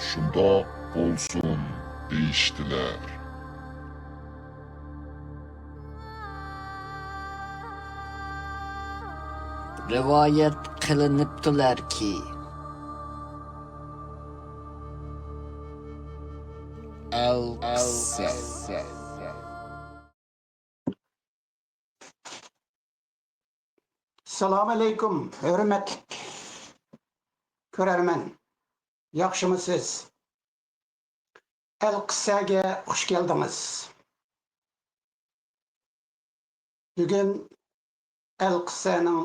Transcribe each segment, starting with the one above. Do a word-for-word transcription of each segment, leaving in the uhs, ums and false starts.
شۇنداق بولسۇن دېيىشتىلەر. رىۋايەت قىلىنىپتۇلەركى، ئەلقىسسە. سالام ئەلەيكۇم، ھۆرمەتلىك كۆرەرمەن. ياخشىمۇسىز؟ ئەلقىسسەگە خۇش كەلدىڭىز. بۈگۈن ئەلقىسسەنىڭ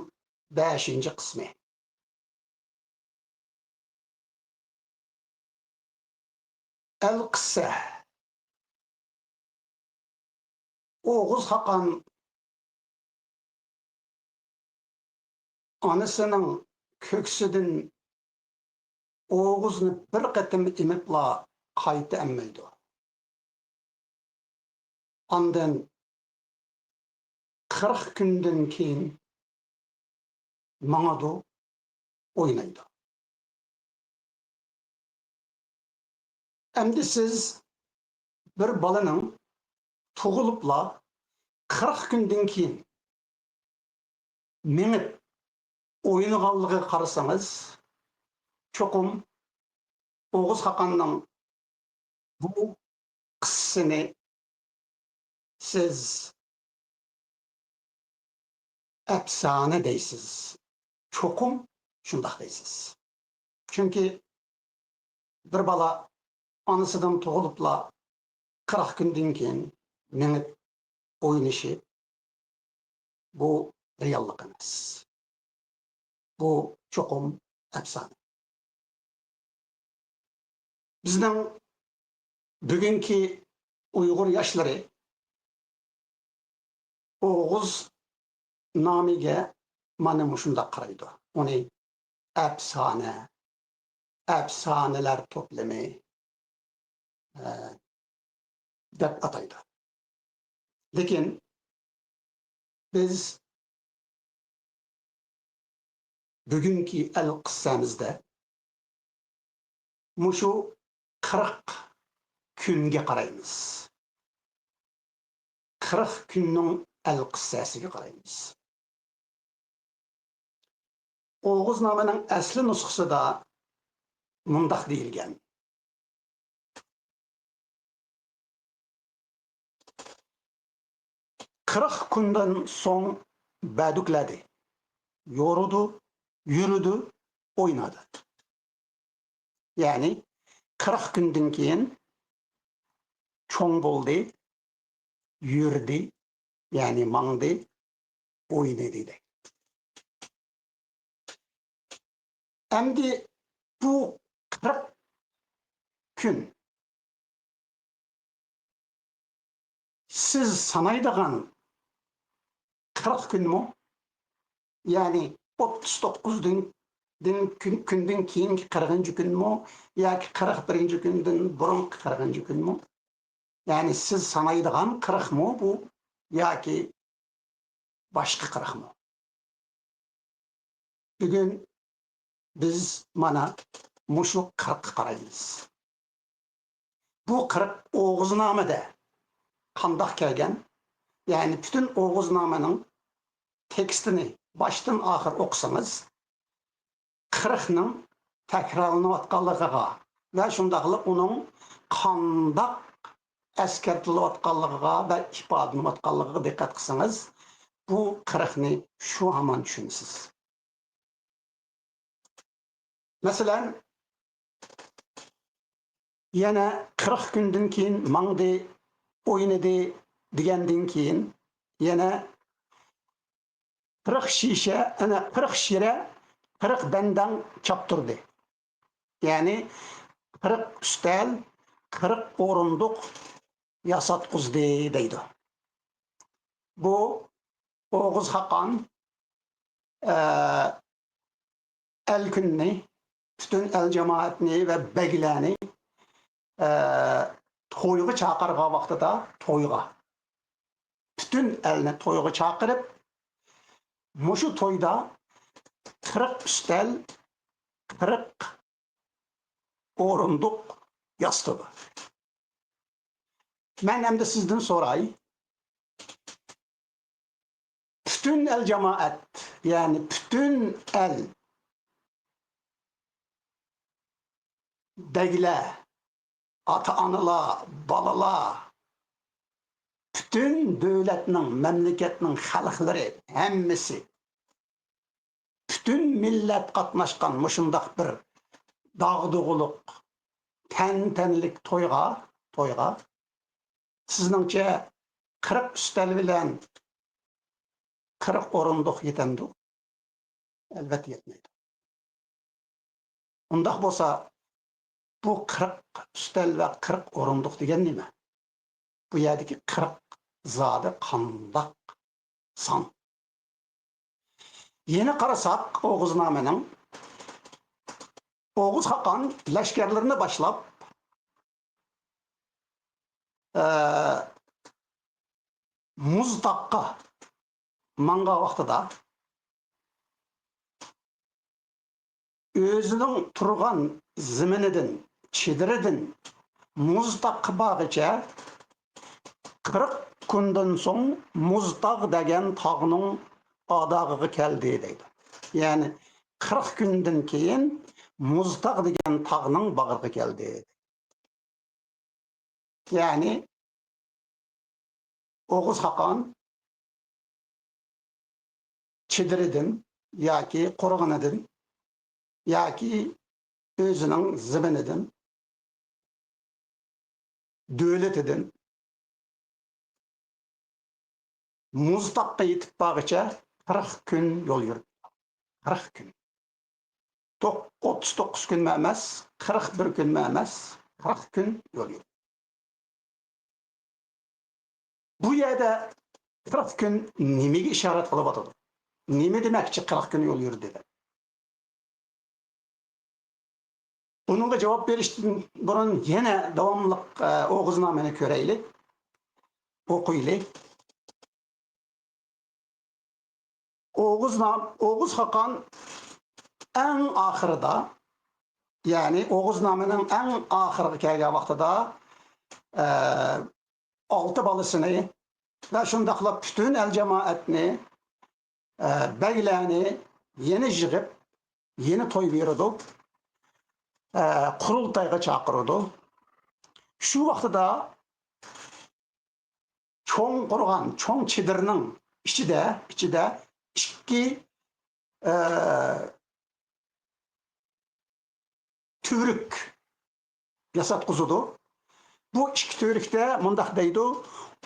بەشىنچى قىسمى. ئەلقىسسە. ئوغۇز خاقان ئانىسىنىڭ كۆكسىدىن ئوغۇزنى بىر قېتىم ئېمىپلا قايتا ئەممەيدۇ. ئاندىن قىرىق كۈندىن كېيىن ماڭىدۇ، ئوينايدۇ. ئەمدى سىز بىر بالىنىڭ تۇغۇلۇپلا قىرىق كۈندىن كېيىن مېڭىپ ئوينىغانلىقىغا قارىسىڭىز، چوقۇم ئوغۇز خاقاننىڭ بۇ قىسسىسىنى سىز ئەپسانە دەيسىز. چوقۇم شۇنداق دەيسىز. چۈنكى بىر بالا ئانىسىدىن تۇغۇلۇپلا قىرىق كۈندىن كېيىن مېڭىپ ئوينىشى، بۇ رېئاللىق ئەمەس. بۇ چوقۇم ئەپسانە. بىزنىڭ بۈگۈنكى ئۇيغۇر ياشلىرى ئوغۇز نامىگە مانا مۇشۇنداق قارايدۇ. ئۇنى ئەپسانە، ئەپسانىلەر توپلىمى، ئە، دەپ ئاتايدۇ. لېكىن بىز بۈگۈنكى ئەلقىسسەمىزدە مۇشۇ قىرىق كۈنگە قارايمىز. قىرىق كۈننىڭ ئەلقىسسەسىگە قارايمىز. ئوغۇزنامىنىڭ ئەسلى نۇسخىسىدا مۇنداق دېيىلگەن: قىرىق كۈندىن سوڭ بەدۈكلەدى، يورۇدۇ، يۈرىدۇ، ئوينىدى. يەنى قىرىق كۈندىن كېيىن چوڭ بولدى، يۈردى، يەنى ماڭدى، ئوينىدى دەيدۇ. ئەمدى بۇ قىرىق كۈن سىز سانايدىغان قىرىق كۈنمۇ؟ يەنى ئوتتۇز توققۇزدىن، دىن كۈن، كۈندىن كېيىنكى قىرىقىنچى كۈنمۇ؟ ياكى قىرىق بىرىنچى كۈندىن بۇرۇنقى قىرىقىنچى كۈنمۇ؟ يەنى سىز سانايدىغان قىرىقمۇ بۇ ياكى باشقا قىرىقمۇ؟ بۈگۈن بىز مانا مۇشۇ قىرىققا قارايمىز. بۇ قىرىق ئوغۇزنامىدە قانداق كەلگەن؟ يەنى پۈتۈن ئوغۇزنامىنىڭ تېكىستىنى باشتىن ئاخىر ئوقۇسىڭىز، قىرىقنىڭ تەكرارلىنىۋاتقانلىقىغا ۋە شۇنداقلا ئۇنىڭ قانداق ئەسكەرتىلىۋاتقانلىقىغا ۋە ئىپادىلىنىۋاتقانلىقىغا دىققەت قىلسىڭىز، بۇ قىرىقنى شۇ ھامان چۈشىنىسىز. مەسىلەن، يەنە قىرىق كۈندىن كېيىن ماڭدى، ئوينىدى دېگەندىن كېيىن يەنە قىرىق شىشە، ئەنە، قىرىق شىرە، قىرىق بەندەڭ چاپتۇردى. يەنى قىرىق ئۈستەل، قىرىق ئورۇندۇق ياساتقۇزدى دەيدۇ. بۇ ئوغۇز خاقان، ئە، ئەل كۈنىنى، پۈتۈن ئەل جامائەتنى ۋە بەگلەرنى، ئە، تويغا چاقىرغان ۋاقتىدا تويغا، پۈتۈن ئەلنى تويغا چاقىرىپ، مۇشۇ تويدا قىرىق ئۈستەل، قىرىق ئورۇندۇق ياسىتىدۇ. مەن ئەمدى سىزدىن سوراي، پۈتۈن ئەل جامائەت، يەنى پۈتۈن ئەل، بەگلەر، ئاتا-ئانىلار، بالىلار، پۈتۈن دۆلەتنىڭ، مەملىكەتنىڭ خەلقلىرى ھەممىسى، پۈتۈن مىللەت قاتناشقان مۇشۇنداق بىر داغدۇغىلىق، تەنتەنىلىك تويغا، تويغا، سىزنىڭچە قىرىق ئۈستەل بىلەن قىرىق ئورۇندۇق يېتەمدۇ؟ ئەلۋەتتە يەتمەيدۇ. ئۇنداق بولسا، بۇ قىرىق ئۈستەل ۋە قىرىق ئورۇندۇق دېگەن نېمە؟ بۇ يەردىكى قىرىق زادى قانداق سان؟ يەنە قارىساق، ئوغۇزنامىنىڭ، ئوغۇز خاقان لەشكەرلىرىنى باشلاپ، ئە، مۇزتاغقا ماڭغان ۋاقتىدا، ئۆزىنىڭ تۇرغان زېمىنىدىن، چېدىرىدىن مۇزتاغقا بارغىچە قىرىق كۈندىن سوڭ مۇزتاغ دېگەن تاغنىڭ ئاداغىغا كەلدى دەيدۇ. يەنى قىرىق كۈندىن كېيىن مۇزتاغ دېگەن تاغنىڭ باغرىغا كەلدى. يەنى ئوغۇز خاقان چېدىرىدىن ياكى قورغىنىدىن ياكى ئۆزىنىڭ زېمىنىدىن، دۆلىتىدىن مۇزتاغقا يېتىپ بارغىچە قىرىق كۈن يول يۈردى. قىرىق كۈن. توق-، ئوتتۇز توققۇز كۈنمۇ ئەمەس، قىرىق بىر كۈنمۇ ئەمەس، قىرىق كۈن يول يۈردى. بۇ يەردە قىرىق كۈن نېمىگە ئىشارەت قىلىۋاتىدۇ؟ نېمە دېمەكچى قىرىق كۈن يول يۈردى دەپ؟ بۇنىڭغا جاۋاب بېرىشتىن بۇرۇن يەنە داۋاملىق، ئە، ئوغۇزنامىنى كۆرەيلى، ئوقۇيلى. ئوغۇزنام-، ئوغۇز خاقان ئەڭ ئاخىرىدا، يەنى ئوغۇزنامىنىڭ ئەڭ ئاخىرىغا كەلگەن ۋاقتىدا، ئە، ئالتە بالىسىنى ۋە شۇنداقلا پۈتۈن ئەل جامائەتنى، ئە، بەگلەرنى يەنە يىغىپ، يەنە توي بېرىدۇ، ئە، قۇرۇلتايغا چاقىرىدۇ. شۇ ۋاقتىدا چوڭ قورغان، چوڭ چېدىرنىڭ ئىچىدە، ئىچىدە ئىككى، ئە، تۈۋرۈك ياساتقۇزىدۇ. بۇ ئىككى تۈۋرۈكتە مۇنداق دەيدۇ: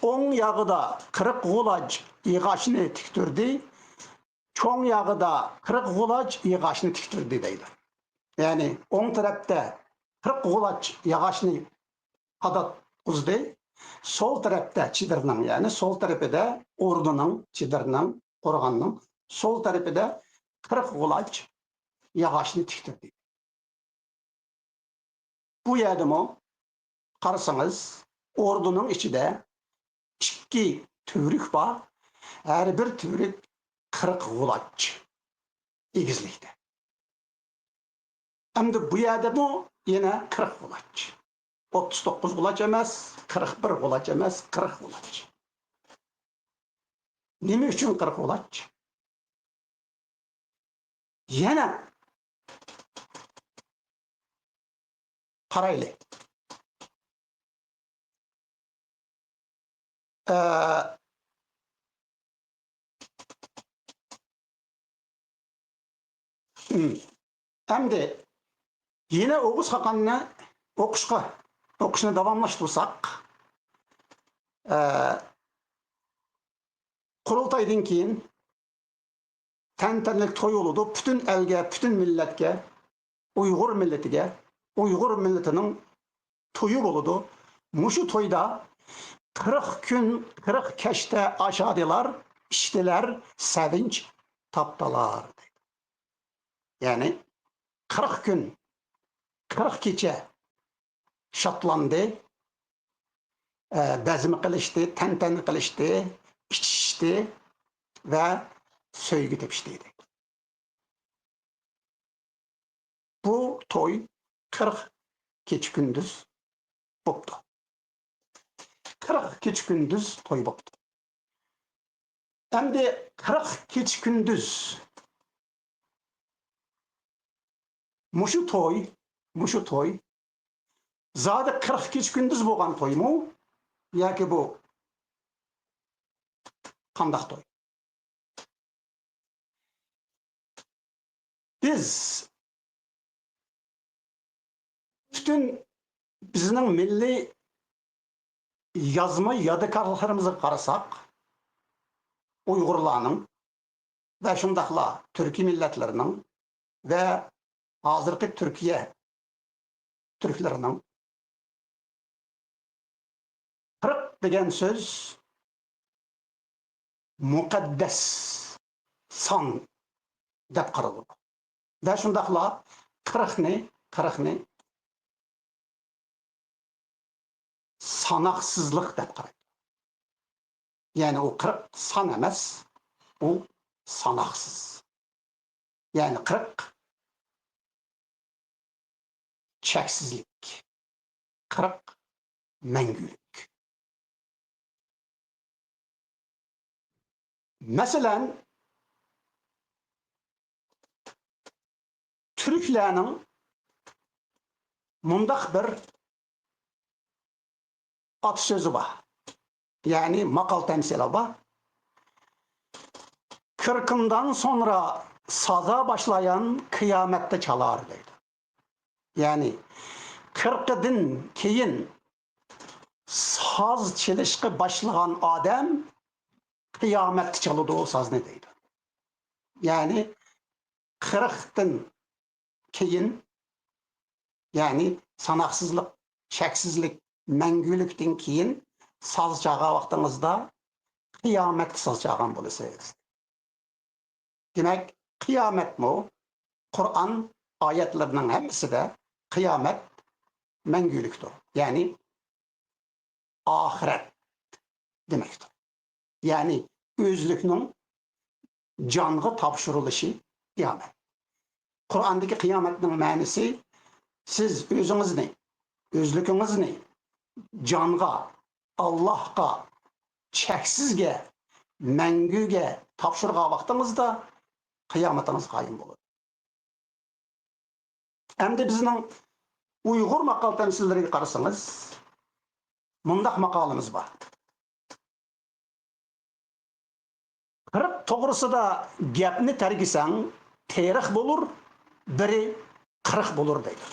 «ئوڭ ياغىدا قىرىق غۇلاچ ياغاچنى تىكتۈردى، چوڭ ياغىدا قىرىق غۇلاچ ياغاچنى تىكتۈردى» دەيدۇ. يەنى ئوڭ تەرەپتە قىرىق غۇلاچ ياغاچنى قاداتقۇزدى، سول تەرەپتە چېدىرنىڭ، يەنى سول تەرىپىدە ئوردىنىڭ، چېدىرنىڭ، قورغاننىڭ سول تەرىپىدە قىرىق غۇلاچ ياغاچنى تىكتۈردى. بۇ يەردىمۇ قارىسىڭىز، ئوردىنىڭ ئىچىدە ئىككى تۈۋرۈك بار، ھەر بىر تۈۋرۈك قىرىق غۇلاچ ئېگىزلىكتە. ئەمدى بۇ يەردىمۇ يەنە قىرىق غۇلاچ. ئوتتۇز توققۇز غۇلاچ ئەمەس، قىرىق بىر غۇلاچ ئەمەس، قىرىق غۇلاچ. نېمە ئۈچۈن قىرىق غۇلاچ؟ يەنە قارايلى. ئە، ئەمدى يەنە ئوغۇز خاقاننى ئوقۇشقا، ئوقۇشنى داۋاملاشتۇرساق، ئە، قۇرۇلتايدىن كېيىن تەنتەنىلىك توي بولىدۇ. پۈتۈن ئەلگە، پۈتۈن مىللەتكە، ئۇيغۇر مىللىتىگە، ئۇيغۇر مىللىتىنىڭ تويى بولىدۇ. مۇشۇ تويدا قىرىق كۈن، قىرىق كەچتە ئاشادىلار، ئىچتىلەر، سەۋىنچ تاپتىلار. يەنى قىرىق كۈن، قىرىق كېچە شادلاندى، ئە، بەزمە قىلىشتى، تەنتەنە قىلىشتى، ئىچىشتى ۋە سۆيگۈ تېپىشتى. بۇ توي قىرىق كېچە-كۈندۈز بوپتۇ. قىرىق كېچە-كۈندۈز توي بوپتۇ. ئەمدى قىرىق كېچە-كۈندۈز مۇشۇ توي، مۇشۇ توي زادى قىرىق كېچە-كۈندۈز بولغان تويمۇ ياكى بۇ قانداق توي؟ بىز پۈتۈن بىزنىڭ مىللىي يازما يادىكارلىقلىرىمىزغا قارىساق، ئۇيغۇرلارنىڭ ۋە شۇنداقلا تۈركىي مىللەتلەرنىڭ ۋە ھازىرقى تۈركىيە تۈركلىرىنىڭ قىرىق دېگەن سۆز مۇقەددەس سان دەپ قارىلىدۇ. ۋە شۇنداقلا قىرىقنى، قىرىقنى ساناقسىزلىق دەپ قارايدۇ. يەنى ئۇ قىرىق سان ئەمەس، ئۇ ساناقسىز. يەنى قىرىق چەكسىزلىك، قىرىق مەڭگۈلۈك. مەسىلەن، تۈركلەرنىڭ مۇنداق بىر ئاتە سۆزى بار. يەنى ماقال تەمسىلى بار. «Kırkından sonra saza başlayan kıyamette çalar» دەيدۇ. يەنى قىرىقىدىن كېيىن ساز چېلىشقا باشلىغان ئادەم قىيامەتتە چالىدۇ سازنى دەيدۇ. يەنى قىرىقتىن كېيىن، يەنى ساناقسىزلىق، چەكسىزلىك، مەڭگۈلۈكتىن كېيىن ساز چالغان ۋاقتىڭىزدا قىيامەتتە ساز چالغان بولىسىز. دېمەك، قىيامەتمۇ قۇرئان ئايەتلىرىنىڭ ھەممىسىدە قىيامەت مەڭگۈلۈكتۇر. يەنى ئاخىرەت دېمەكتۇر. يەنى ئۆزلۈكنىڭ جانغا تاپشۇرۇلۇشى قىيامەت. قۇرئاندىكى قىيامەتنىڭ مەنىسى، سىز ئۆزىڭىزنى، ئۆزلۈكىڭىزنى جانغا، ئاللاھقا، چەكسىزگە، مەڭگۈگە تاپشۇرغان ۋاقتىڭىزدا قىيامىتىڭىز قايىم بولىدۇ. ئەمدى بىزنىڭ ئۇيغۇر ماقال تەمسىللىرىگە قارىسىڭىز، مۇنداق ماقالىمىز بار. «قىرىق توغرىسىدا گەپنى تەرگىسەڭ، تېرىق بولۇر، بىرى قىرىق بولۇر» دەيدۇ.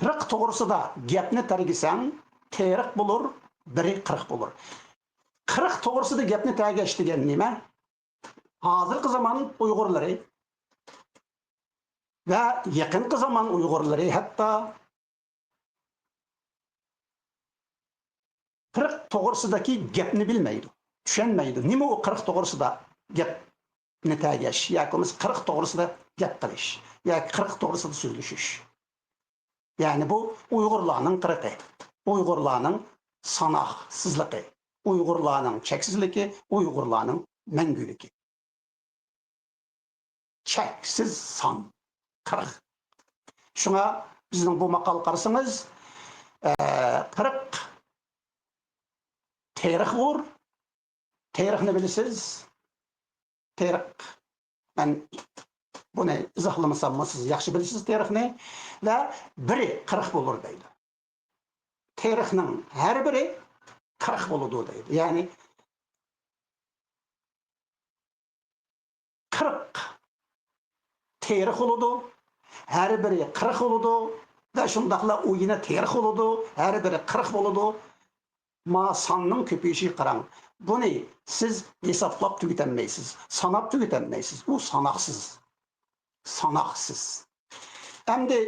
«قىرىق توغرىسىدا گەپنى تەرگىسەڭ، تېرىق بولۇر، بىرى قىرىق بولۇر». قىرىق توغرىسىدا گەپنى تەرگەش دېگەن نېمە؟ ھازىرقى زامان ئۇيغۇرلىرى ۋە يېقىنقى زامان ئۇيغۇرلىرى ھەتتا قىرىق توغرىسىدىكى گەپنى بىلمەيدۇ، چۈشەنمەيدۇ. نېمە ئۇ قىرىق توغرىسىدا گەپنى تەرگەش ياكى بولمىسا قىرىق توغرىسىدا گەپ قىلىش ياكى قىرىق توغرىسىدا سۆزلىشىش؟ يەنى بۇ ئۇيغۇرلارنىڭ قىرىقى، ئۇيغۇرلارنىڭ ساناقسىزلىقى، ئۇيغۇرلارنىڭ چەكسىزلىكى، ئۇيغۇرلارنىڭ مەڭگۈلۈكى. چەكسىز سان، قىرىق. شۇڭا بىزنىڭ بۇ ماقالغا قارىسىڭىز، ئە، قىرىق تېرىق بولۇر. تېرىقنى بىلىسىز. تېرىق. مەن بۇنى ئىزاھلىمىساممۇ سىز ياخشى بىلىسىز تېرىقنى. ۋە بىرى قىرىق بولۇر دەيدۇ. تېرىقنىڭ ھەر بىرى قىرىق بولىدۇ دەيدۇ. يەنى قىرىق تېرىق بولىدۇ، ھەر بىرى قىرىق بولىدۇ ۋە شۇنداقلا ئۇ يەنە تېرىق بولىدۇ، ھەر بىرى قىرىق بولىدۇ. ما ساننىڭ كۆپىيىشىگە قاراڭ. بۇنى سىز ھېسابلاپ تۈگىتەلمەيسىز، ساناپ تۈگىتەلمەيسىز. ئۇ ساناقسىز. ساناقسىز. ئەمدى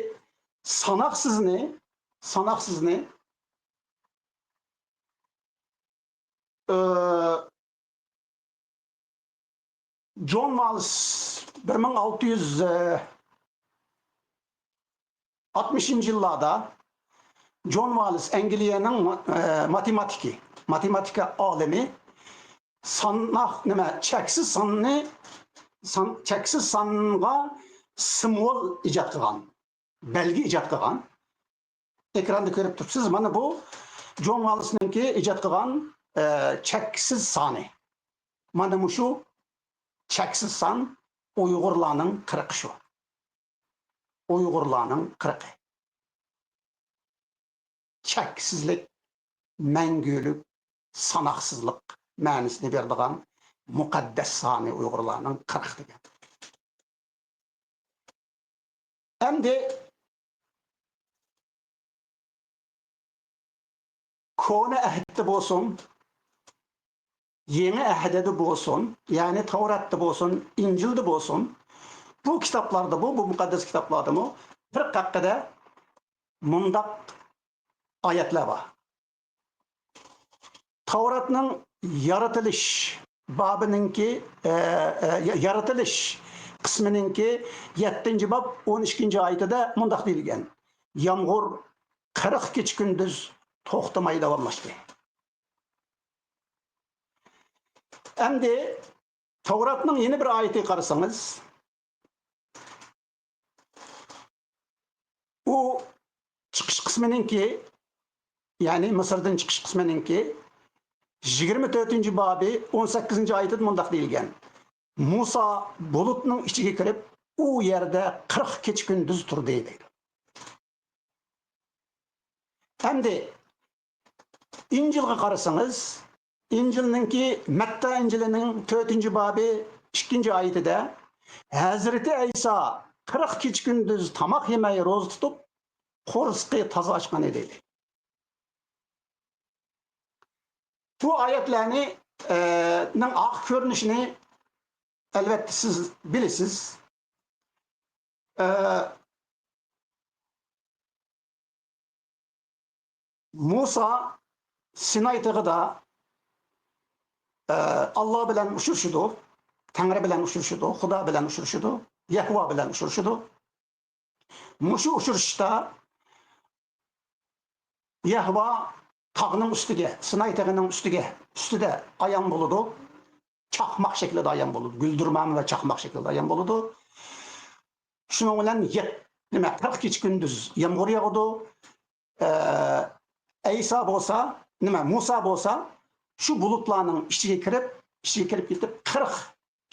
ساناقسىزنى، ساناقسىزنى، ئى، جون ۋالس بىر مىڭ ئالتە يۈز ئاتمىشىنچى يىللاردا جون ۋالس ئەنگلىيەنىڭ، ئە، ماتېماتىكى، ماتېماتىكا ئالىمى ساناق، نېمە، چەكسىز ساننى، سان، چەكسىز سانغا سىمۋول ئىجاد قىلغان. بەلگە ئىجاد قىلغان. ئېكراندا كۆرۈپ تۇرۇپسىز. مانا بۇ جون ۋاللىسنىڭكى ئىجاد قىلغان، ئە، چەكسىز سانى. مانا مۇشۇ چەكسىز سان ئۇيغۇرلارنىڭ قىرىقى شۇ. ئۇيغۇرلارنىڭ قىرىقى. چەكسىزلىك، مەڭگۈلۈك، ساناقسىزلىق مەنىسىنى بېرىدىغان مۇقەددەس سانى ئۇيغۇرلارنىڭ قىرىق دېگەن. ئەمدى كونا ئەھدتە بولسۇن، يېڭى ئەھدىدە بولسۇن، يەنى تەۋراتتا بولسۇن، ئىنجىلدا بولسۇن، بۇ كىتابلاردىمۇ، بۇ مۇقەددەس كىتابلاردىمۇ قىرىق ھەققىدە مۇنداق ئايەتلەر بار. تەۋراتنىڭ يارىتىلىش بابىنىڭكى، ئە، ئە، يا-، يارىتىلىش قىسمىنىڭكى يەتتىنچى باب ئون ئىككىنچى ئايىتىدە مۇنداق دېيىلگەن: «يامغۇر قىرىق كېچە-كۈندۈز توختىماي داۋاملاشتى.» ئەمدى تەۋراتنىڭ يەنە بىر ئايىتىگە قارىسىڭىز، ئۇ چىقىش قىسمىنىڭكى، يەنى مىسىردىن چىقىش قىسمىنىڭكى يىگىرمە تۆتىنچى بابى ئون سەككىزىنچى ئايىتىدە مۇنداق دېيىلگەن: «مۇسا بۇلۇتنىڭ ئىچىگە كىرىپ، ئۇ يەردە قىرىق كېچە-كۈندۈز تۇردى» دەيدۇ. ئەمدى ئىنجىلغا قارىسىڭىز، ئىنجىلنىڭكى، مەتتا ئىنجىلىنىڭ تۆتىنچى بابى ئىككىنچى ئايىتىدە، ھەزرىتى ئەيسا قىرىق كېچە-كۈندۈز تاماق يېمەي روزا تۇتۇپ، قورسىقى تازا ئاچقان ئىدى. بۇ ئايەتلەرنى، ئە، نىڭ ئارقا كۆرۈنۈشىنى ئەلۋەتتە سىز بىلىسىز. ئە، مۇسا سىناي تېغىدا، ئە، ئاللا بىلەن ئۇچرىشىدۇ، تەڭرى بىلەن ئۇچرىشىدۇ، خۇدا بىلەن ئۇچرىشىدۇ، يەھۋا بىلەن ئۇچرىشىدۇ. مۇشۇ ئۇچرىشىشتا يەھۋا تاغنىڭ ئۈستىگە، سىناي تېغىنىڭ ئۈستىگە، ئۈستىدە ئايان بولىدۇ. چاقماق شەكلىدە ئايان بولىدۇ. گۈلدۈرمامە ۋە چاقماق شەكلىدە ئايان بولىدۇ. شۇنىڭ بىلەن يەت-، نېمە، قىرىق كېچە-كۈندۈز يامغۇر ياغىدۇ. ئە، ئەيسا بولسا، نېمە، مۇسا بولسا شۇ بۇلۇتلارنىڭ ئىچىگە كىرىپ، ئىچىگە كىرىپ كېتىپ، قىرىق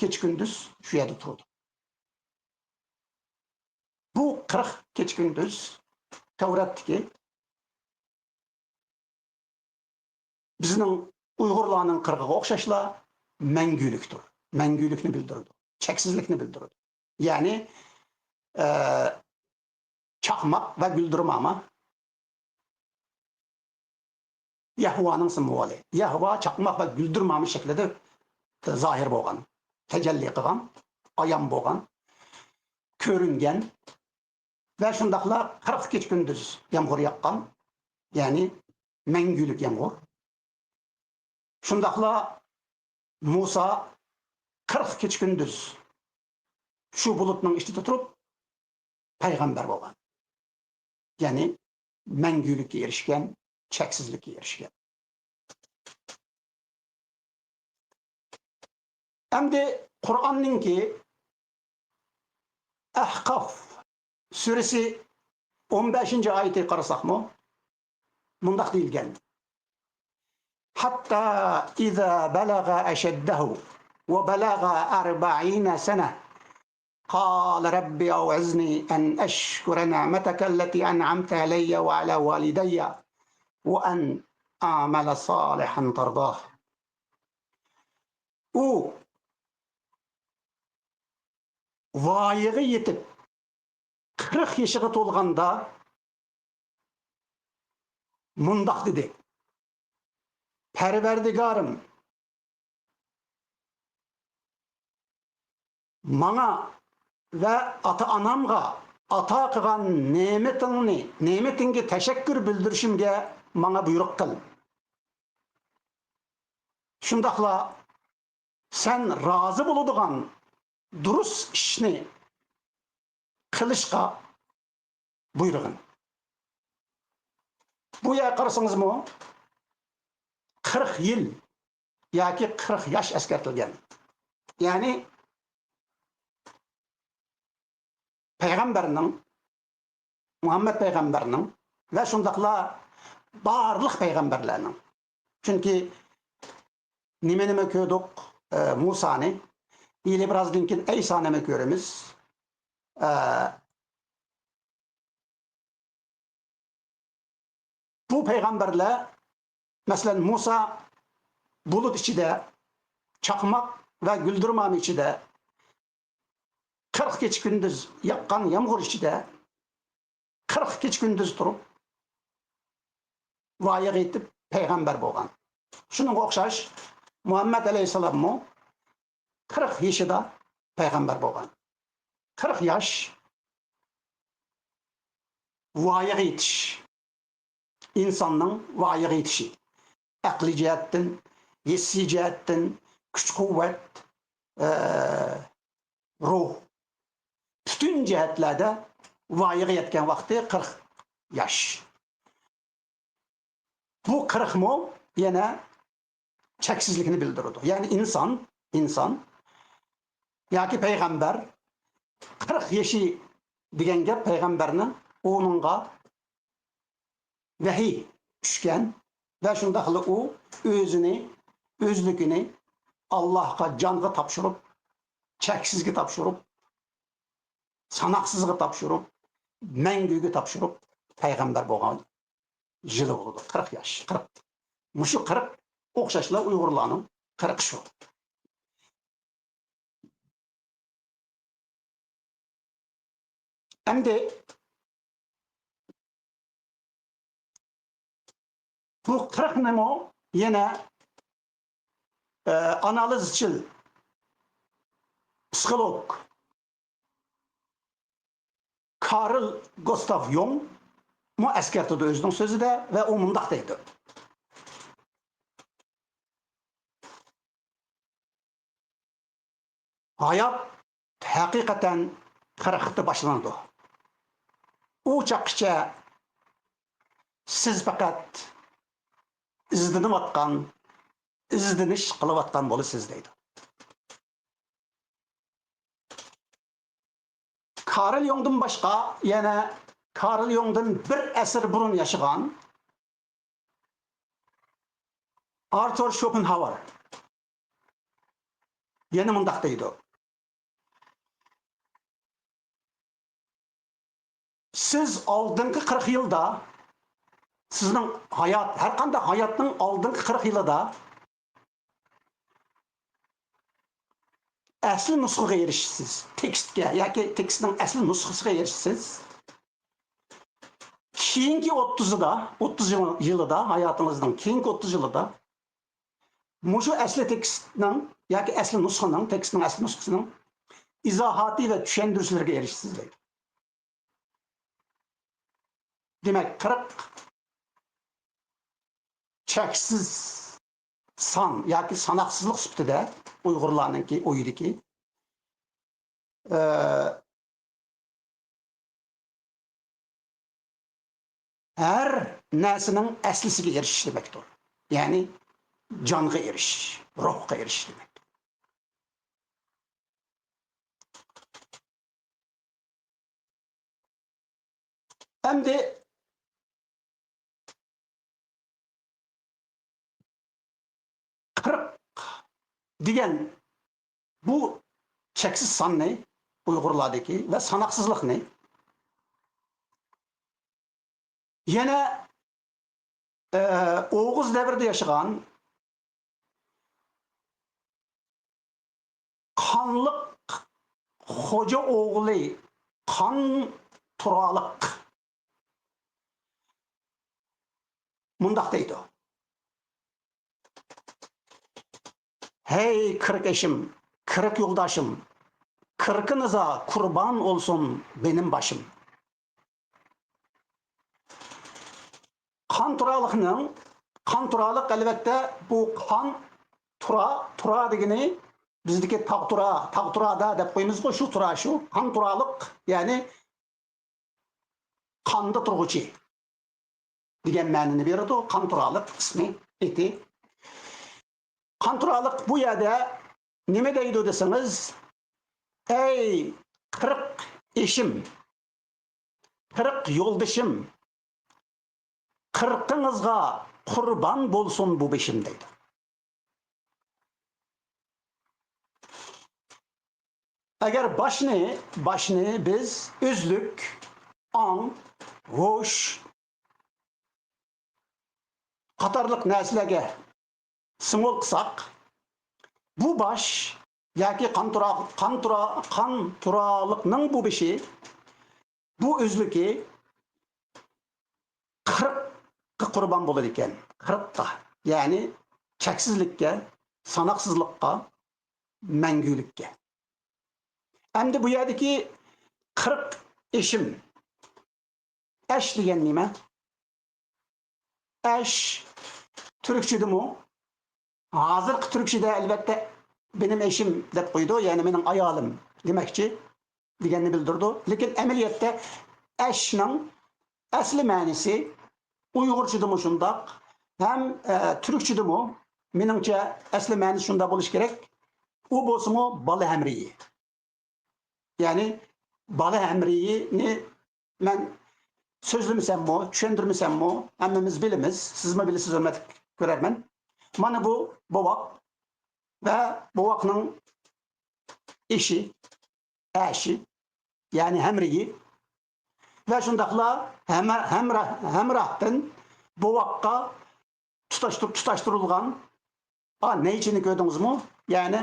كېچە-كۈندۈز شۇ يەردە تۇرىدۇ. بۇ قىرىق كېچە-كۈندۈز تەۋراتتىكى بىزنىڭ ئۇيغۇرلارنىڭ قىرىقىغا ئوخشاشلا مەڭگۈلۈكتۇر. مەڭگۈلۈكنى بىلدۈرىدۇ. چەكسىزلىكنى بىلدۈرىدۇ. يەنى، ئە، چاقماق ۋە گۈلدۈرمامە يەھۋانىڭ سىمۋولى. يەھۋا چاقماق ۋە گۈلدۈرمامە شەكلىدە زاھىر بولغان، تەجەللى قىلغان، ئايان بولغان، كۆرۈنگەن ۋە شۇنداقلا قىرىق كېچە-كۈندۈز يامغۇر ياغقان، يەنى مەڭگۈلۈك يامغۇر. شۇنداقلا مۇسا قىرىق كېچە-كۈندۈز شۇ بۇلۇتنىڭ ئىچىدە تۇرۇپ پەيغەمبەر بولغان. يەنى مەڭگۈلۈككە ئېرىشكەن، چەكسىزلىككە ئېرىشكەن. ئەمدى قۇرئاننىڭكى ئەھقاف سۈرىسى ئون بەشىنچى ئايىتىگە قارىساقمۇ، مۇنداق دېيىلگەن: «حتى إذا بلغ أشده وبلغ أربعين سنة قال رب أوزعني أن أشكر نعمتك التي أنعمت علي وعلى والدي وأن أعمل صالحا ترضاه.» ئۇ ۋايىغا يېتىپ، قىرىق يېشىغا تولغاندا مۇنداق دېدى: «پەرۋەردىگارىم، ماڭا ۋە ئاتا-ئانامغا ئاتا قىلغان نېمىتىڭنى، نېمىتىڭگە تەشەككۈر بىلدۈرۈشۈمگە ماڭا بۇيرۇق قىل. شۇنداقلا سەن رازى بولىدىغان دۇرۇس ئىشنى قىلىشقا بۇيرۇغىن.» بۇ يەرگە قارىسىڭىزمۇ، قىرىق يىل ياكى قىرىق ياش ئەسكەرتىلگەن. يەنى پەيغەمبەرنىڭ مۇھەممەد پەيغەمبەرنىڭ ۋە شۇنداقلا بارلىق پەيغەمبەرلەرنىڭ. چۈنكى نېمە-نېمە كۆردۇق، ئە، مۇسانى، ھېلى بىرازدىن كېيىن ئەيسا نېمە كۆرىمىز؟ ئە، بۇ پەيغەمبەرلەر، مەسىلەن، مۇسا بۇلۇت ئىچىدە، چاقماق ۋە گۈلدۈرمامە ئىچىدە، قىرىق كېچە-كۈندۈز ياغقان يامغۇر ئىچىدە، قىرىق كېچە-كۈندۈز تۇرۇپ، ۋايىغا يېتىپ پەيغەمبەر بولغان. شۇنىڭغا ئوخشاش، مۇھەممەد ئەلەيھىسسالاممۇ قىرىق يېشىدا پەيغەمبەر بولغان. قىرىق ياش، ۋايىغا يېتىش، ئىنساننىڭ ۋايىغا يېتىشى، ئەقلىي جەھەتتىن، ھېسسىي جەھەتتىن، كۈچ-قۇۋۋەت، ئە، روھ، پۈتۈن جەھەتلەردە ۋايىغا يەتكەن ۋاقتى قىرىق ياش. بۇ قىرىقمۇ يەنە چەكسىزلىكنى بىلدۈرىدۇ. يەنى ئىنسان، ئىنسان ياكى پەيغەمبەر قىرىق يېشى دېگەن گەپ پەيغەمبەرنىڭ ئۇنىڭغا ۋەھىي چۈشكەن ۋە شۇنداقلا ئۇ ئۆزىنى، ئۆزلۈكىنى ئاللاھقا، جانغا تاپشۇرۇپ، چەكسىزگە تاپشۇرۇپ، ساناقسىزغا تاپشۇرۇپ، مەڭگۈگە تاپشۇرۇپ پەيغەمبەر بولغان يىلى بولىدۇ. قىرىق ياش، قىرىق. مۇشۇ قىرىق ئوخشاشلا ئۇيغۇرلارنىڭ قىرىقى شۇ. ئەمدى بۇ قىرىقنىمۇ يەنە، ئە، ئانالىزچىل، پسىخولوگ كارل گۇستاف يۇڭمۇ ئەسكەرتىدۇ ئۆزىنىڭ سۆزىدە ۋە ئۇ مۇنداق دەيدۇ. ھايات ھەقىقەتەن قىرىقتا باشلىنىدۇ. ئۇ چاغقىچە سىز پەقەت ئىزدىنىۋاتقان، ئىزدىنىش قىلىۋاتقان بولىسىز دەيدۇ. كارل يۇڭدىن باشقا يەنە كارل يۇڭدىن بىر ئەسىر بۇرۇن ياشىغان ئارتۇر شوپېنھاۋېر يەنە مۇنداق دەيدۇ: سىز ئالدىنقى قىرىق يىلدا، سىزنىڭ ھايات، ھەر قانداق ھاياتنىڭ ئالدىنقى قىرىق يىلىدا ئەسلى نۇسخىغا ئېرىشىسىز. تېكىستكە ياكى تېكىستنىڭ ئەسلى نۇسخىسىغا ئېرىشىسىز. كېيىنكى ئوتتۇزىدا، ئوتتۇز يىل-، يىلىدا، ھاياتىڭىزنىڭ كېيىنكى ئوتتۇز يىلىدا مۇشۇ ئەسلى تېكىستنىڭ ياكى ئەسلى نۇسخىنىڭ، تېكىستنىڭ ئەسلى نۇسخىسىنىڭ ئىزاھاتى ۋە چۈشەندۈرۈشلىرىگە ئېرىشىسىز دەيدۇ. دېمەك، قىرىق چەكسىز سان ياكى ساناقسىزلىق سۈپىتىدە ئۇيغۇرلارنىڭكى ئويىدىكى، ئە، ھەر نەرسىنىڭ ئەسلىسىگە ئېرىشىش دېمەكتۇر. يەنى جانغا ئېرىشىش، روھقا ئېرىشىش دېمەكتۇر. ئەمدى قىرىق دېگەن بۇ چەكسىز ساننى، ئۇيغۇرلاردىكى ۋە ساناقسىزلىقنى يەنە، ئە، ئوغۇز دەۋرىدە ياشىغان قانلىق خوجا ئوغلى قان تۇرالىق مۇنداق دەيدۇ: ھەي، قىرىق ئېشىم، قىرىق يولداشىم، قىرىقىنىزا قۇربان ئولسۇن بېنىم باشىم. قان تۇرالىقنىڭ، قان تۇرالىق، ئەلۋەتتە، بۇ قان تۇرا، تۇرا دېگىنى بىزدىكى تاغ تۇرا، تاغ تۇرادا دەپ قويىمىزغۇ، شۇ تۇرا شۇ. قان تۇرالىق، يەنى قاندا تۇرغۇچى دېگەن مەنىنى بېرىدۇ. قان تۇرالىق ئىسمى، ئېتى. قان تۇرالىق بۇ يەردە نېمە دەيدۇ دېسىڭىز، ئەي، قىرىق ئېشىم، قىرىق يولدىشىم، قىرىقىڭىزغا قۇربان بولسۇن بۇ بېشىم دەيدۇ. ئەگەر باشنى، باشنى بىز ئۆزلۈك، ئاڭ، ھوش قاتارلىق نەرسىلەرگە سىمۋول قىلساق، بۇ باش ياكى قانتۇرا-، قانتۇرا-، قانتۇرالىقنىڭ بۇ بېشى، بۇ ئۆزلۈكى قىرىققا قۇربان بولىدىكەن. قىرىققا، يەنى چەكسىزلىككە، ساناقسىزلىققا، مەڭگۈلۈككە. ئەمدى بۇ يەردىكى قىرىق ئېشىم، ئەش دېگەن نېمە؟ ئەش تۈركچىدىمۇ؟ ھازىرقى تۈركچىدە ئەلۋەتتە بېنىم ئېشىم دەپ قويىدۇ، يەنى مېنىڭ ئايالىم دېمەكچى دېگەننى بىلدۈرىدۇ. لېكىن ئەمەلىيەتتە ئەشنىڭ ئەسلى مەنىسى ئۇيغۇرچىدىمۇ شۇنداق، ھەم، ئە، تۈركچىدىمۇ، مېنىڭچە ئەسلى مەنىسى شۇنداق بولۇشى كېرەك. ئۇ بولسىمۇ بالا ھەمرىيى. يەنى بالا ھەمرىيىنى مەن سۆزلىمىسەممۇ، چۈشەندۈرمىسەممۇ، ھەممىمىز بىلىمىز، سىزمۇ بىلىسىز، ھۆرمەتلىك كۆرەرمەن. مانا بۇ بوۋاق ۋە بوۋاقنىڭ ئېشى، ئەشى، يەنى ھەمرىيى ۋە شۇنداقلا ھەمە-، ھەمراھ، ھەمراھتىن بوۋاققا تۇتاشتۇر-، تۇتاشتۇرۇلغان، ئا، نەيچىنى كۆردىڭىزمۇ؟ يەنى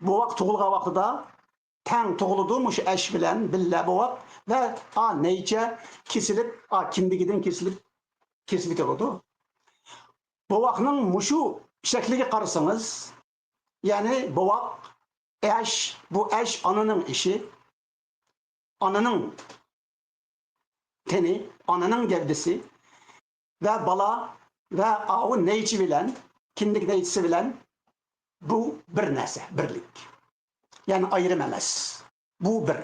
بوۋاق تۇغۇلغان ۋاقتىدا تەڭ تۇغۇلىدۇ مۇشۇ ئەش بىلەن بىللە بوۋاق ۋە، ئا، نەيچە كېسىلىپ، ئا، كىندىكىدىن كېسىلىپ، كېسىلىپ كېتىدۇ. بوۋاقنىڭ مۇشۇ شەكلىگە قارىسىڭىز، يەنى بوۋاق، ئەش، بۇ ئەش ئانىنىڭ ئېشى، ئانىنىڭ تېنى، ئانىنىڭ گەۋدىسى ۋە بالا ۋە ئاۋۇ نەيچە بىلەن، كىندىك نەيچىسى بىلەن بۇ بىر نەرسە، بىرلىك. يەنى ئايرىم ئەمەس. بۇ بىر.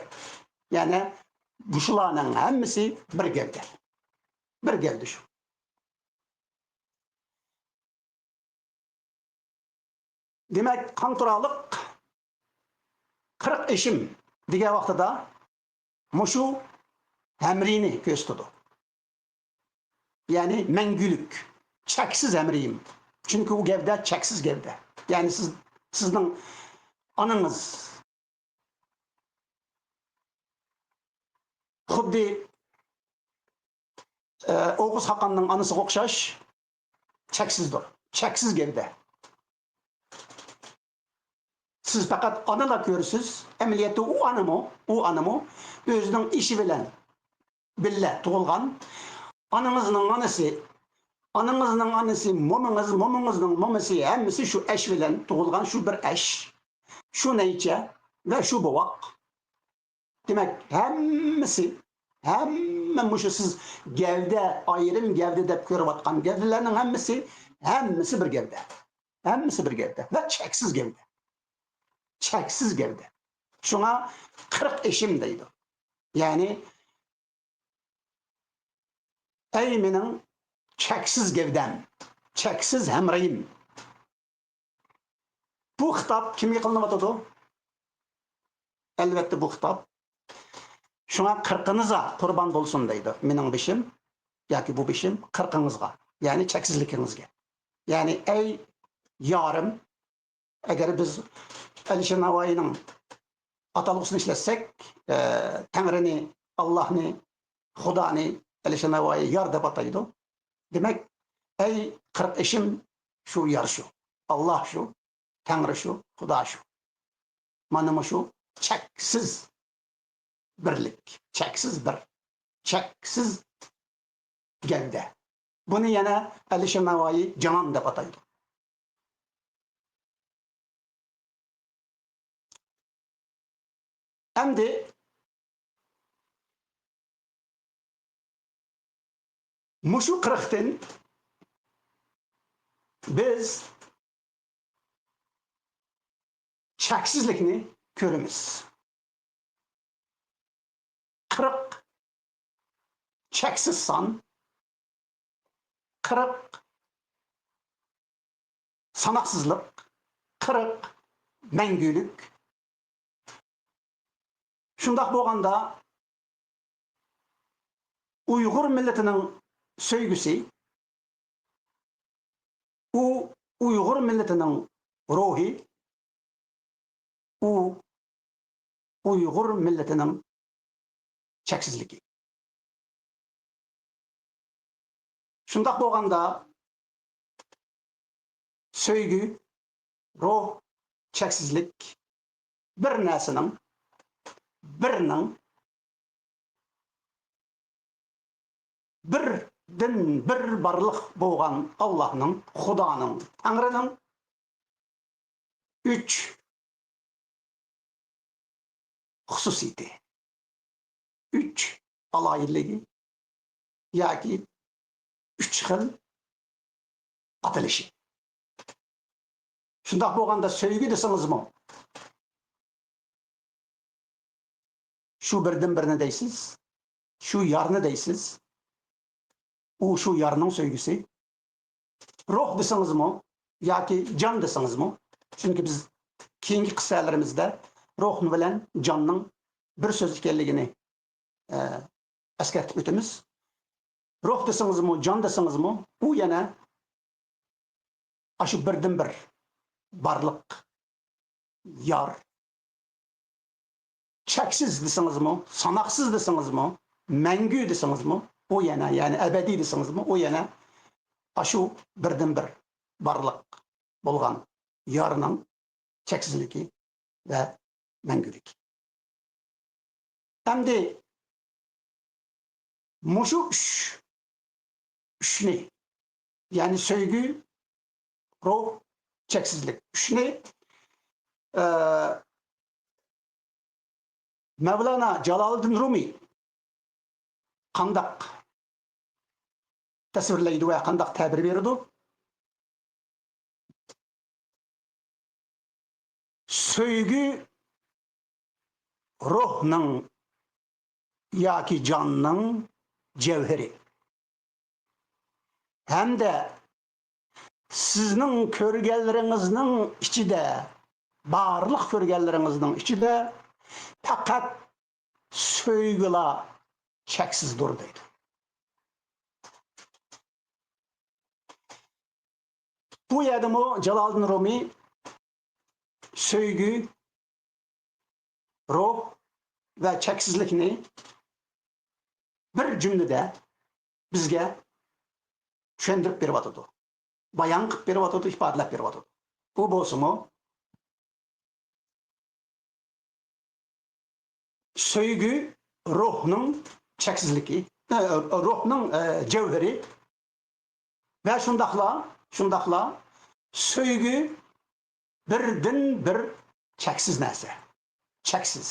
يەنى مۇشۇلارنىڭ ھەممىسى بىر گەۋدە. بىر گەۋدە شۇ. دېمەك، قانتۇرالىق قىرىق ئېشىم دېگەن ۋاقتىدا مۇشۇ ھەمرىينى كۆرسىتىدۇ. يەنى مەڭگۈلۈك، چەكسىز ھەمرىيىم. چۈنكى ئۇ گەۋدە چەكسىز گەۋدە. يەنى سىز، سىزنىڭ ئانىڭىز خۇددى، ئە، ئوغۇز خاقاننىڭ ئانىسىغا ئوخشاش چەكسىزدۇر. چەكسىز گەۋدە. سىز پەقەت ئانىلا كۆرىسىز. ئەمەلىيەتتە ئۇ ئانىمۇ، ئۇ ئانىمۇ ئۆزىنىڭ ئېشى بىلەن بىللە تۇغۇلغان. ئانىڭىزنىڭ ئانىسى، ئانىڭىزنىڭ ئانىسى، مومىڭىز، مومىڭىزنىڭ مومىسى، ھەممىسى شۇ ئەش بىلەن تۇغۇلغان، شۇ بىر ئەش، شۇ نەيچە ۋە شۇ بوۋاق. دېمەك، ھەممىسى، ھەممە مۇشۇ سىز گەۋدە، ئايرىم گەۋدە دەپ كۆرۈۋاتقان گەۋدىلەرنىڭ ھەممىسى، ھەممىسى بىر گەۋدە. ھەممىسى بىر گەۋدە ۋە چەكسىز گەۋدە. چەكسىز گەۋدە. شۇڭا قىرىق ئېشىم دەيدۇ. يەنى، ئەي مېنىڭ چەكسىز گەۋدەم، چەكسىز ھەمراھىم. بۇ خىتاب كىمگە قىلىنىۋاتىدۇ؟ ئەلۋەتتە، بۇ خىتاب. شۇڭا قىرىقىڭىزغا قۇربان بولسۇن دەيدۇ. مېنىڭ بېشىم ياكى بۇ بېشىم قىرىقىڭىزغا، يەنى چەكسىزلىكىڭىزگە. يەنى، ئەي يارىم، ئەگەر بىز ئەلىشىر ناۋايىنىڭ ئاتالغۇسىنى ئىشلەتسەك، ئە، تەڭرىنى، ئاللاھنى، خۇدانى ئەلىشىر ناۋايى يار دەپ ئاتايدۇ. دېمەك، ئەي قىرىق ئېشىم، شۇ يار شۇ، ئاللاھ شۇ، تەڭرى شۇ، خۇدا شۇ. مانا مۇشۇ چەكسىز بىرلىك، چەكسىز بىر، چەكسىز گەۋدە. بۇنى يەنە ئەلىشىر ناۋايى جانان دەپ ئاتايدۇ. ئەمدى مۇشۇ قىرىقتىن بىز چەكسىزلىكنى كۆرىمىز. قىرىق چەكسىز سان، قىرىق ساناقسىزلىق، قىرىق مەڭگۈلۈك. شۇنداق بولغاندا، ئۇيغۇر مىللىتىنىڭ سۆيگۈسى، ئۇ ئۇيغۇر مىللىتىنىڭ روھى، ئۇ ئۇيغۇر مىللىتىنىڭ چەكسىزلىكى. شۇنداق بولغاندا، سۆيگۈ، روھ، چەكسىزلىك بىر نەرسىنىڭ، بىرنىڭ، بىردىن بىر بارلىق بولغان ئاللاھنىڭ، خۇدانىڭ، تەڭرىنىڭ ئۈچ خۇسۇسىيىتى، ئۈچ ئالاھىدىلىكى ياكى ئۈچ خىل ئاتىلىشى. شۇنداق بولغاندا سۆيگۈ دېسىڭىزمۇ، شۇ بىردىن بىرنى دەيسىز، شۇ يارنى دەيسىز. ئۇ شۇ يارنىڭ سۆيگۈسى. روھ دېسىڭىزمۇ ياكى جان دېسىڭىزمۇ، چۈنكى بىز كېيىنكى قىسسەلىرىمىزدە روھ بىلەن جاننىڭ بىر سۆز ئىكەنلىكىنى، ئە، ئەسكەرتىپ ئۆتىمىز. روھ دېسىڭىزمۇ، جان دېسىڭىزمۇ، ئۇ يەنە ئاشۇ بىردىن بىر بارلىق يار. چەكسىز دېسىڭىزمۇ، ساناقسىز دېسىڭىزمۇ، مەڭگۈ دېسىڭىزمۇ، ئۇ يەنە، يەنى ئەبەدىي دېسىڭىزمۇ، ئۇ يەنە ئاشۇ بىردىن بىر بارلىق بولغان يارنىڭ چەكسىزلىكى ۋە مەڭگۈلۈكى. ئەمدى مۇشۇ ئۈچ، ئۈچنى، يەنى سۆيگۈ، روھ، چەكسىزلىك، ئۈچنى، ئە، مەۋلانا جالالىدىن رۇمى قانداق تەسۋىرلەيدۇ ۋە قانداق تەبىر بېرىدۇ؟ سۆيگۈ روھنىڭ ياكى جاننىڭ جەۋھىرى ھەمدە سىزنىڭ كۆرگەنلىرىڭىزنىڭ ئىچىدە، بارلىق كۆرگەنلىرىڭىزنىڭ ئىچىدە پەقەت سۆيگۈلا چەكسىزدۇر دەيدۇ. بۇ يەردىمۇ جالالىدىن رۇمى سۆيگۈ، روھ ۋە چەكسىزلىكنى بىر جۈملىدە بىزگە چۈشەندۈرۈپ بېرىۋاتىدۇ، بايان قىلىپ بېرىۋاتىدۇ، ئىپادىلەپ بېرىۋاتىدۇ. بۇ بولسىمۇ سۆيگۈ روھنىڭ چەكسىزلىكى، ئە، روھنىڭ، ئە، جەۋھىرى ۋە شۇنداقلا، شۇنداقلا سۆيگۈ بىردىن بىر چەكسىز نەرسە. چەكسىز.